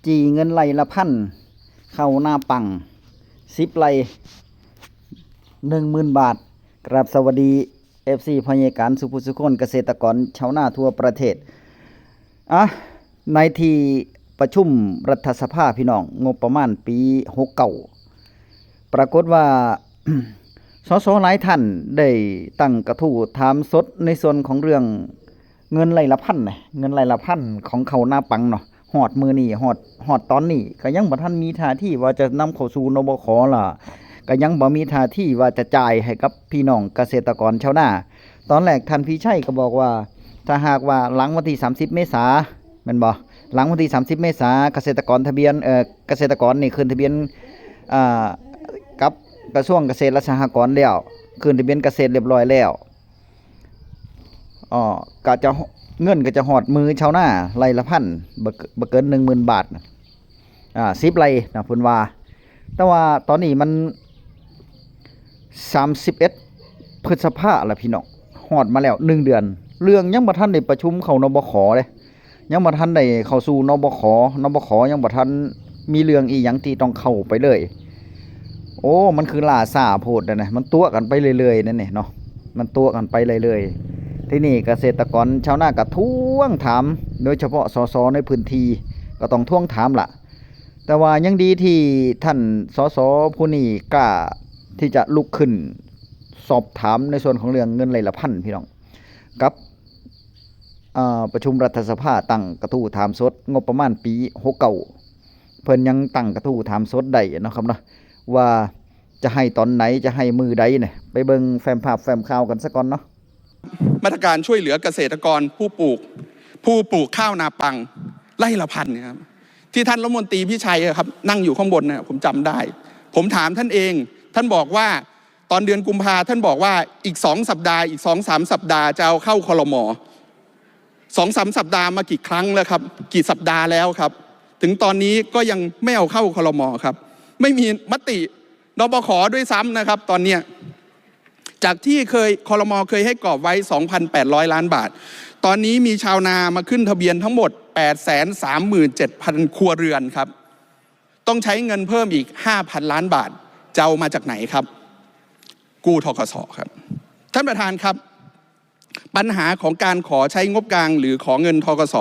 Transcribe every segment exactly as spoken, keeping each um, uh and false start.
จีเงินไร่ละพัน เข้านาปัง สิบไร่ หนึ่งหมื่นบาท กราบสวัสดี เอฟซี พ่อใหญ่การสุผู้สุคน เกษตรกรชาวนาทั่วประเทศ อ่ะ ในที่ประชุมรัฐสภาพี่น้อง งบประมาณปีหกเก้า ปรากฏว่า สส หลายท่านได้ตั้งกระทู้ถามสดในส่วนของเรื่องเงินไร่ละพันนะ เงินไร่ละพันของเข้านาปังเนาะ ฮอดมื้อนี้ ฮอด ฮอดตอนนี้ ก็ยังบ่ทันมีท่าทีว่าจะนำเข้าสู่ นบข ล่ะ ก็ยังบ่มีท่าทีว่าจะจ่ายให้กับพี่น้องเกษตรกรชาวนา ตอนแรกท่านพิชัยก็บอกว่า ถ้าหากว่าหลังวันที่สามสิบเมษา แม่นบ่ หลังวันที่สามสิบเมษา เกษตรกรทะเบียน เอ่อ เกษตรกรนี่ขึ้นทะเบียน อ่า กับกระทรวงเกษตรและสหกรณ์แล้ว ขึ้นทะเบียนเกษตรเรียบร้อยแล้ว อ๋อ ก็จะ เงินก็จะฮอดมือชาวนา ไร่ละพัน บ่เกิ- บ่เกิน หนึ่งหมื่นบาทนะ อ่า สิบไร่นะ เพิ่นว่า แต่ว่าตอนนี้มัน สามสิบเอ็ด พฤษภาแล้วพี่น้อง ฮอดมาแล้วหนึ่งเดือน เรื่องยังบ่ทันได้ประชุมเข้า นบข เด้ ยังบ่ทันได้เข้าสู่ นบข นบข ยังบ่ทันมีเรื่องอีหยังที่ต้องเข้าไปเลย โอ้ มันคือล่าช้าโพดนะ มันตั๋วกันไปเรื่อยๆ นั่นนี่เนาะ มันตั๋วกันไปเรื่อยๆ ทีนี้เกษตรกรชาวนาก็ทวงถาม โดยเฉพาะ สส ในพื้นที่ ก็ต้องทวงถามล่ะ แต่ว่ายังดีที่ท่าน สส ผู้นี้กล้าที่จะลุกขึ้นสอบถามในส่วนของเรื่องเงินไร่ละพัน พี่น้อง กับ อ่า ประชุมรัฐสภาตั้งกระทู้ถามสดงบประมาณปีหกเก้า เพิ่นยังตั้งกระทู้ถามสดได้เนาะครับเนาะ ว่าจะให้ตอนไหน จะให้มื้อใดเนี่ย ไปเบิ่งแฟ้มภาพแฟ้มข่าวกันซะก่อนเนาะ มาตรการช่วยเหลือเกษตรกรผู้ปลูก ผู้ปลูกข้าวนาปังไร่ละพันครับ ที่ท่านรัฐมนตรีพิชัยอะครับ นั่งอยู่ข้างบนนะ ผมจำได้ ผมถามท่านเอง ท่านบอกว่า ตอนเดือนกุมภาท่านบอกว่าอีกสองสัปดาห์ อีกสองสามสัปดาห์จะเอาเข้า ครม.สองสามสัปดาห์มากี่ครั้งแล้วครับ กี่สัปดาห์แล้วครับ ถึงตอนนี้ก็ยังไม่เอาเข้า ครม.ครับ ไม่มีมติ นบข ด้วยซ้ำนะครับ ตอนเนี้ย จากที่เคย ครม.เคยให้กรอบไว้ สองพันแปดร้อยล้านบาท ตอนนี้มีชาวนามาขึ้นทะเบียนทั้งหมด แปดแสนสามหมื่นเจ็ดพัน ครัวเรือนครับ ต้องใช้เงินเพิ่มอีก ห้าพันล้านบาท จะเอามาจากไหนครับ กู้ ธกส ครับ ท่านประธานครับ ปัญหาของการขอใช้งบกลางหรือขอเงิน ธกส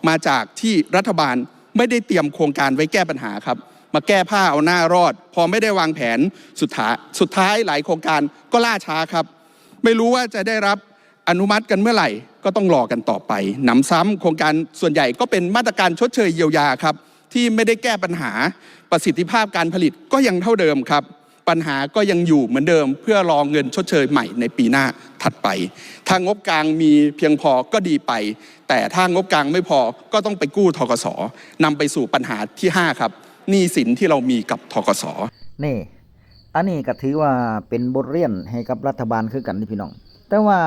มาจากที่รัฐบาลไม่ได้เตรียมโครงการไว้แก้ปัญหาครับ มาแก้ผ้าเอาหน้ารอด พอไม่ได้วางแผน สุดท้าย สุดท้ายหลายโครงการก็ล่าช้าครับ ไม่รู้ว่าจะได้รับอนุมัติกันเมื่อไหร่ ก็ต้องรอกันต่อไป หนำซ้ำโครงการส่วนใหญ่ก็เป็นมาตรการชดเชยเยียวยาครับ ที่ไม่ได้แก้ปัญหา ประสิทธิภาพการผลิตก็ยังเท่าเดิมครับ ปัญหาก็ยังอยู่เหมือนเดิม เพื่อรอเงินชดเชยใหม่ในปีหน้าถัดไป ถ้างบกลางมีเพียงพอก็ดีไป แต่ถ้างบกลางไม่พอก็ต้องไปกู้ ธกส นำไปสู่ปัญหาที่ห้าครับ หนี้สินที่เรามีกับ ธกส นี่ อันนี้ก็ถือว่าเป็นบทเรียนให้กับรัฐบาลคือกันนี่พี่น้อง แต่ว่า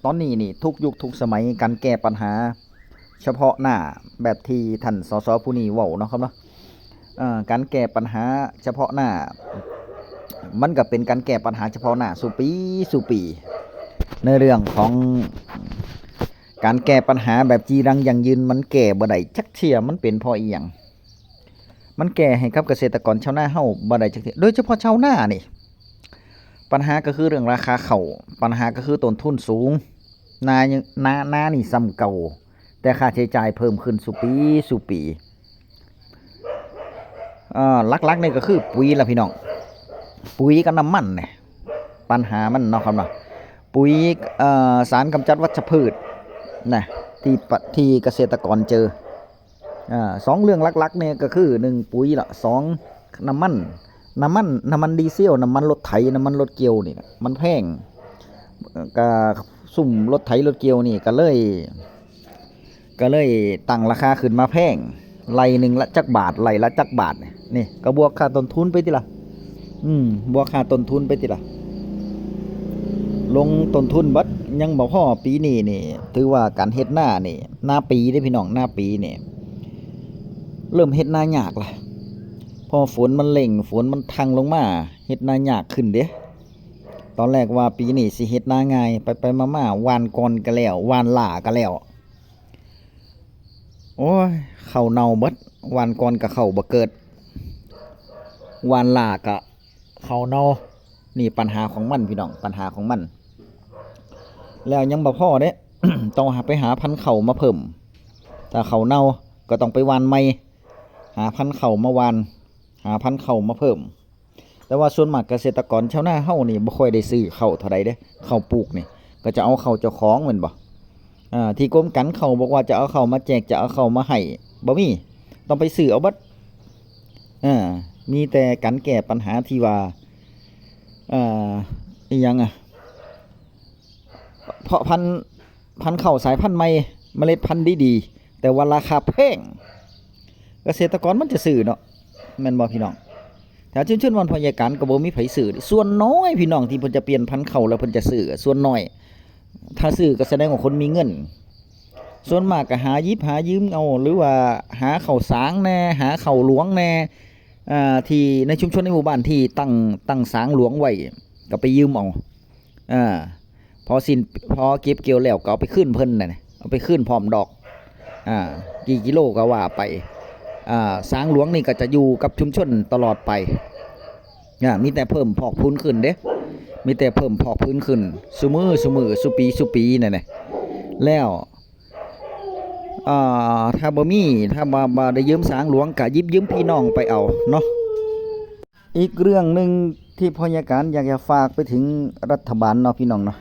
ตอนนี้นี่ทุกยุคทุกสมัยการแก้ปัญหาเฉพาะหน้าแบบที่ท่าน สส ผู้นี้เว้าเนาะครับเนาะ เอ่อ การแก้ปัญหาเฉพาะหน้า มันก็เป็นการแก้ปัญหาเฉพาะหน้าสู่ปีสู่ปี ในเรื่องของการแก้ปัญหาแบบจีรังยั่งยืน มันแก้บ่ได้จักเทื่อ มันเป็นเพราะอีหยัง มันแก้ให้กับเกษตรกรชาวนาเฮาบ่ได้จักเทื่อ โดยเฉพาะชาวนานี่ ปัญหาก็คือเรื่องราคาข้าว ปัญหาก็คือต้นทุนสูง นายัง นา นานี่ส่ำเก่า แต่ค่าใช้จ่ายเพิ่มขึ้นสู่ปีสู่ปี เอ่อ หลักๆนี่ก็คือปุ๋ยล่ะพี่น้อง ปุ๋ยกับน้ำมันเนี่ย ปัญหามันเนาะครับเนาะ ปุ๋ย เอ่อ สารกำจัดวัชพืชนะ ที่ปะ- ที่เกษตรกรเจอ อ่า สองเรื่องหลักๆเนี่ยก็คือ หนึ่ง ปุ๋ยละ สอง น้ำมัน น้ำมัน น้ำมันดีเซล น้ำมันรถไถ น้ำมันรถเกี่ยวนี่นะ มันแพง เอ่อ ก็ซุมรถไถรถเกี่ยวนี่ก็เลย ก็เลยตั้งราคาขึ้นมาแพง ไร่หนึ่งละจักบาท ไร่ละจักบาทเนี่ย นี่ก็บวกค่าต้นทุนไปติล่ะ อืม บวกค่าต้นทุนไปติล่ะ ลงต้นทุนเบิด ยังบ่พอ ปีนี้นี่ ถือว่าการเฮ็ดนานี่ นาปีเด้พี่น้อง นาปีนี่ เริ่มเฮ็ดนายากละ พอฝนมันเร่ง ฝนมันทังลงมา เฮ็ดนายากขึ้นเด้ ตอนแรกว่าปีนี้สิเฮ็ดนาง่าย ไปๆมาๆ หว่านก่อนก็แล้ว หว่านล้าก็แล้ว โอ้ย ข้าวเน่าเบิด หว่านก่อนก็ข้าวบ่เกิด หว่านล้าก็ข้าวเน่า นี่ปัญหาของมันพี่น้อง ปัญหาของมัน แล้วยังบ่พอเด้ ต้องหา ไปหาพันธุ์ข้าวมาเพิ่ม ถ้าข้าวเน่าก็ต้องไปหว่านใหม่ หาพันธุ์ข้าวมาหว่าน หาพันธุ์ข้าวมาเพิ่ม แต่ว่าส่วนมากเกษตรกรชาวนาเฮานี่บ่ค่อยได้ซื้อข้าวเท่าใดเด้ ข้าวปลูกนี่ ก็จะเอาข้าวเจ้าของแม่นบ่ อ่า ที่กรมการข้าวบอกว่าจะเอาข้าวมาแจก จะเอาข้าวมาให้ บ่มี ต้องไปซื้อเอาเบิด อ่า มีแต่การแก้ปัญหาที่ว่า อ่า อิหยังอะ เพาะพันธุ์ พันธุ์ข้าวสายพันธุ์ใหม่ เมล็ดพันธุ์ดีๆ แต่ว่าราคาแพง เกษตรกรมันจะซื้อเนาะ แม่นบ่พี่น้อง แถวชุมชนบ้านพ่อใหญ่การก็บ่มีไผซื้อ ส่วนน้อยพี่น้องที่เพิ่นจะเปลี่ยนพันธุ์ข้าวแล้วเพิ่นจะซื้อ ส่วนน้อย ถ้าซื้อก็แสดงว่าคนมีเงิน ส่วนมากก็หาหยิบหายืมเอา หรือว่าหาข้าวสางแหน่ หาข้าวหลวงแหน่ อ่า ที่ในชุมชนในหมู่บ้านที่ตั้ง ตั้งสางหลวงไว้ ก็ไปยืมเอา อ่า พอสิ้น พอเก็บเกี่ยวแล้วก็เอาไปคืนเพิ่นน่ะ เอาไปคืนพร้อมดอก อ่า กี่กิโลก็ว่าไป อ่า สางหลวงนี่ก็จะอยู่กับชุมชนตลอดไป อ่า มีแต่เพิ่มพอกพูนขึ้นเด้ มีแต่เพิ่มพอกพูนขึ้น ซุมื้อ ซุมื้อ ซุปี ซุปีนั่นแหละ แล้ว อ่า ถ้าบ่มี ถ้าบ่ บ่ได้ยืมสางหลวงก็หยิบยืมพี่น้องไปเอาเนาะ อีกเรื่องหนึ่งที่พ่อใหญ่การอยากจะฝากไปถึงรัฐบาลเนาะพี่น้องเนาะ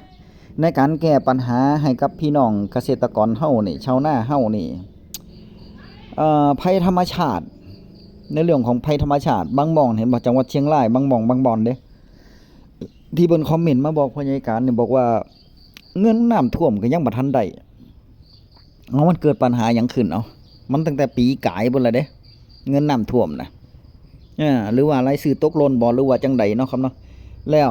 ในการแก้ปัญหาให้กับพี่น้องเกษตรกรเฮานี่ ชาวนาเฮานี่ เอ่อ ภัยธรรมชาติ ในเรื่องของภัยธรรมชาติ บางบ่อน เห็นบ่ จังหวัดเชียงราย บางบ่อน บางบ่อนเด้ ที่เพิ่นคอมเมนต์มาบอกพ่อใหญ่การนี่ บอกว่าเงินน้ำท่วมก็ยังบ่ทันได้ เอา มันเกิดปัญหาหยังขึ้น เอา มันตั้งแต่ปีกายพุ้นละเด้ เงินน้ำท่วมนะ เออ หรือว่ารายชื่อตกหล่นบ่ หรือว่าจั่งใดเนาะครับเนาะ แล้ว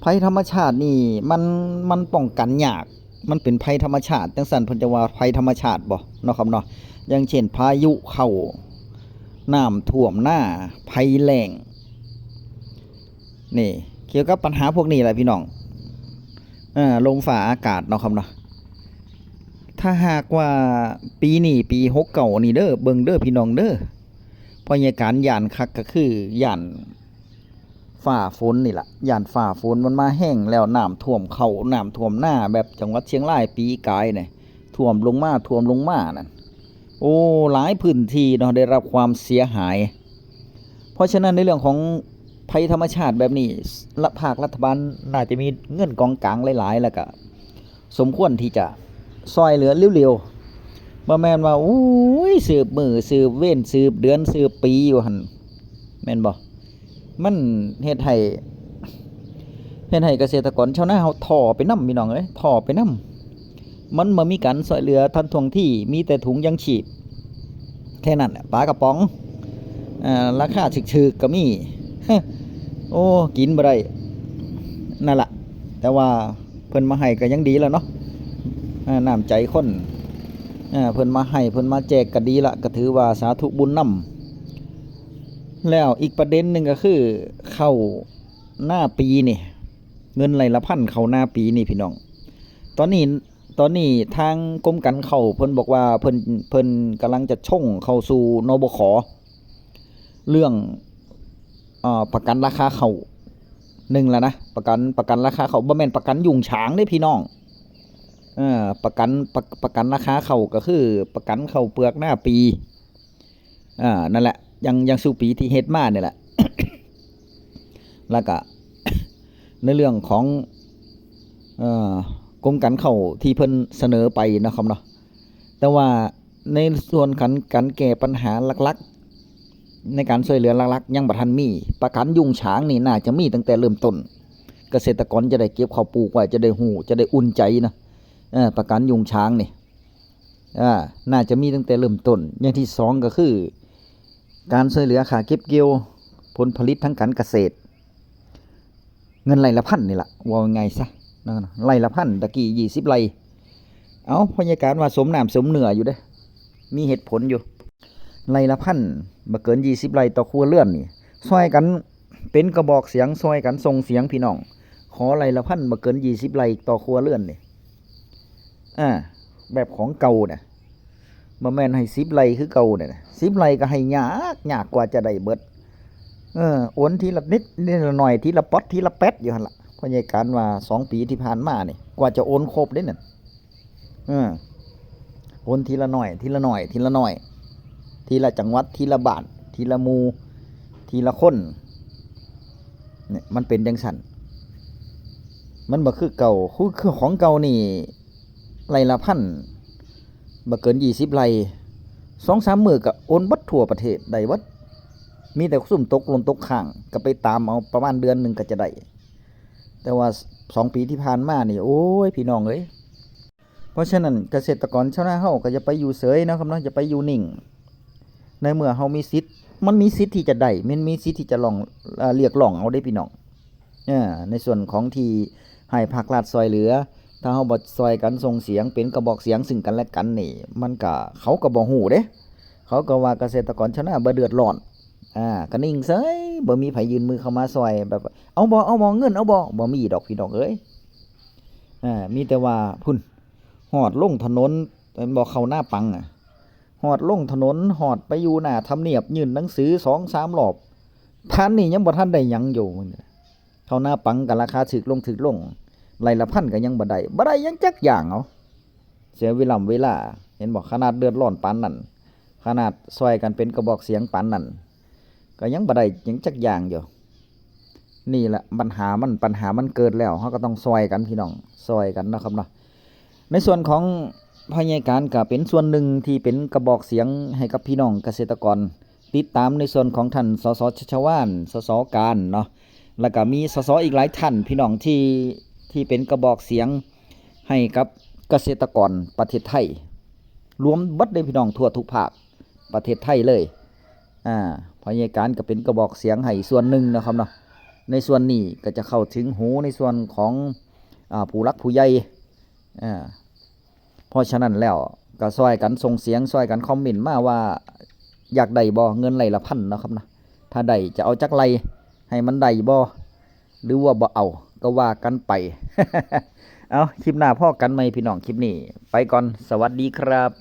ภัยธรรมชาตินี่มัน มันป้องกันยาก มันเป็นภัยธรรมชาติ จั่งซั้นเพิ่นจะว่าภัยธรรมชาติบ่เนาะครับเนาะ อย่างเช่นพายุเข้า น้ำท่วมนา ภัยแล้ง นี่ เกี่ยวกับปัญหาพวกนี้แหละพี่น้อง เออ ลมฟ้าอากาศเนาะครับเนาะ ถ้าหากว่าปีนี้ปีหกเก้านี่เด้อ เบิ่งเด้อพี่น้องเด้อ พ่อใหญ่การย้านคักก็คือย้านฟ้าฝนนี่ล่ะ ย้านฟ้าฝนมันมาแฮงแล้ว น้ำท่วมเข้า น้ำท่วมนา แบบจังหวัดเชียงรายปีกายนี่ ท่วมลงมา ท่วมลงมานั่น โอ้ หลายพื้นที่เนาะ ได้รับความเสียหาย เพราะฉะนั้นในเรื่องของภัยธรรมชาติแบบนี้ ละ ภาครัฐบาลน่าจะมีเงินกองกลางหลายๆ แล้วก็สมควรที่จะซ่อยเหลือเร็วๆ บ่แม่นว่า โอ้ย สืบมื้อ สืบเวร สืบเดือน สืบปีอยู่หั่น แม่นบ่ มันเฮ็ดให้ เฮ็ดให้เกษตรกรชาวนาเฮาท้อไปนำพี่น้องเอ้ย ท้อไปนำ มันบ่มีการซ่อยเหลือทันท่วงที มีแต่ถุงยังชีพ แค่นั้นแหละ ปลากระป๋อง เอ่อ ราคาถูกๆ ก็มี โอ้ กินบ่ได้ นั่นล่ะ แต่ว่าเพิ่นมาให้ก็ยังดีแล้วเนาะ เอ่อ น้ำใจคน เอ่อ เพิ่นมาให้ เพิ่นมาแจกก็ดีละ ก็ถือว่าสาธุบุญนำ แล้วอีกประเด็นหนึ่งก็คือ ข้าวนาปีนี่ เงินไร่ละพันข้าวนาปีนี่พี่น้อง ตอนนี้ ตอนนี้ทางกรมการข้าวเพิ่นบอกว่าเพิ่น เพิ่นกำลังจะส่งเข้าสู่ นบข. เรื่อง เอ่อ ประกันราคาข้าว หนึ่งแล้วนะ ประกัน ประกันราคาข้าว บ่แม่นประกันยุงฉางเด้พี่น้อง เอ่อ ประกัน ประ ประกันราคาข้าวก็คือประกันข้าวเปลือกนาปี อ่า นั่นแหละ อย่าง อย่างสู่ปีที่เฮ็ดมานี่แหละ แล้วก็ ในเรื่องของ เอ่อ กรมการข้าวที่เพิ่นเสนอไปเนาะครับเนาะ แต่ว่าในส่วนของการแก้ปัญหาหลักๆ ในการซ่อยเหลือหลักๆ ยังบ่ทันมี ประกันยุงฉางนี่น่าจะมีตั้งแต่เริ่มต้น เกษตรกรจะได้เก็บข้าวปลูกไว้ จะได้ฮู้ จะได้อุ่นใจนะ เออ ประกันยุงฉางนี่ อ่า น่าจะมีตั้งแต่เริ่มต้น อย่างที่สองก็คือ การซ่อยเหลือค่าเก็บเกี่ยวผลผลิตทางการเกษตร เงินไร่ละพันนี่ล่ะ ว่าง่ายซะ นั่นน่ะ ไร่ละพัน ตะกี้ยี่สิบไร่ เอ้า พ่อใหญ่การว่าสมน้ำสมเนื้ออยู่เด้ มีเหตุผลอยู่ ไร่ละพัน บ่เกินยี่สิบไร่ต่อครัวเรือนนี่ ซ่อยกันเป็นกระบอกเสียง ซ่อยกันส่งเสียงพี่น้อง ขอไร่ละพัน บ่เกินยี่สิบไร่ต่อครัวเรือนนี่ อ่า แบบของเก่าน่ะ บ่แม่นให้สิบไร่คือเก่าเนี่ยนะ สิบไร่ก็ให้ยาก ยากกว่าจะได้เบิด เออ โอนทีละนิด นิดละหน่อย ทีละป๊อด ทีละแป๊ดอยู่หั่นล่ะ พ่อใหญ่การว่า สองปีที่ผ่านมานี่ กว่าจะโอนครบเด้นั่น เออ โอนทีละหน่อย ทีละหน่อย ทีละหน่อย ทีละจังหวัด ทีละบ้าน ทีละหมู่ ทีละคน เนี่ย มันเป็นจั่งซั้น มันบ่คือเก่า คือ คือของเก่านี่ ไร่ละพัน บ่เกินยี่สิบไร่ สองสามมื้อก็โอนเบิดทั่วประเทศ ได้เบิด มีแต่ซุมตกหล่นตกค้าง ก็ไปตามเอา ประมาณเดือนหนึ่งก็จะได้ แต่ว่าสองปีที่ผ่านมานี่ โอ้ย พี่น้องเอ้ย เพราะฉะนั้นเกษตรกรชาวนาเฮาก็อย่าไปอยู่เฉยเนาะครับเนาะ อย่าไปอยู่นิ่ง ในเมื่อเฮามีสิทธิ์ มันมีสิทธิ์ที่จะได้ มันมีสิทธิ์ที่จะร้อง เอ่อ เรียกร้องเอาเด้พี่น้อง เออ ในส่วนของที่ให้ภาครัฐช่วยเหลือ ถ้าเฮาบ่ช่วยกันส่งเสียงเป็นกระบอกเสียงซึ่งกันและกันนี่ มันก็ เขาก็บ่ฮู้เด้ เขาก็ว่าเกษตรกรชาวนาบ่เดือดร้อน อ่า ก็นิ่งเฉย บ่มีไผยื่นมือเข้ามาช่วย แบบ เอาบ่ เอาบ่ เงินเอาบ่ บ่มีดอกพี่น้องเอ้ย อ่า มีแต่ว่าพุ้น ฮอดลงถนน แม่นบ่ เข้านาปังอะ ฮอดลงถนน ฮอดไปอยู่หน้าทำเนียบ ยื่นหนังสือสองสามรอบ ปานนี้ยังบ่ทันได้หยังอยู่ เข้านาปังก็ราคาถูกลง ถูกลง ไร่ละพันก็ยังบ่ได้ บ่ได้หยังจักอย่าง เอา เสียเวลา เวลา เห็นบ่ ขนาดเดือดร้อนปานนั้น ขนาดช่วยกันเป็นกระบอกเสียงปานนั้น ก็ยังบ่ได้หยังจักอย่างอยู่ นี่แหละปัญหามัน ปัญหามันเกิดแล้ว เฮาก็ต้องช่วยกันพี่น้อง ช่วยกันเนาะครับเนาะ ในส่วนของพ่อใหญ่การก็เป็นส่วนหนึ่งที่เป็นกระบอกเสียงให้กับพี่น้องเกษตรกร ติดตามในส่วนของท่าน สส ชัชวาล สส การเนาะ แล้วก็มี สส อีกหลายท่านพี่น้องที่ ที่เป็นกระบอกเสียงให้กับเกษตรกรประเทศไทย รวมเบิดเลยพี่น้องทั่วทุกภาคประเทศไทยเลย อ่า พ่อใหญ่การก็เป็นกระบอกเสียงให้ส่วนหนึ่งนะครับเนาะ ในส่วนนี้ก็จะเข้าถึงหูในส่วนของ อ่า ผู้หลักผู้ใหญ่ อ่า เพราะฉะนั้นแล้วก็ช่วยกันส่งเสียง ช่วยกันคอมเมนต์มาว่า อยากได้บ่ เงินไร่ละพันเนาะครับเนาะ ถ้าได้จะเอาจักไร่ ให้มันได้บ่ หรือว่าบ่เอา ก็ว่ากันไป เอา คลิปหน้าพ้อกันใหม่พี่น้อง คลิปนี้ไปก่อน สวัสดีครับ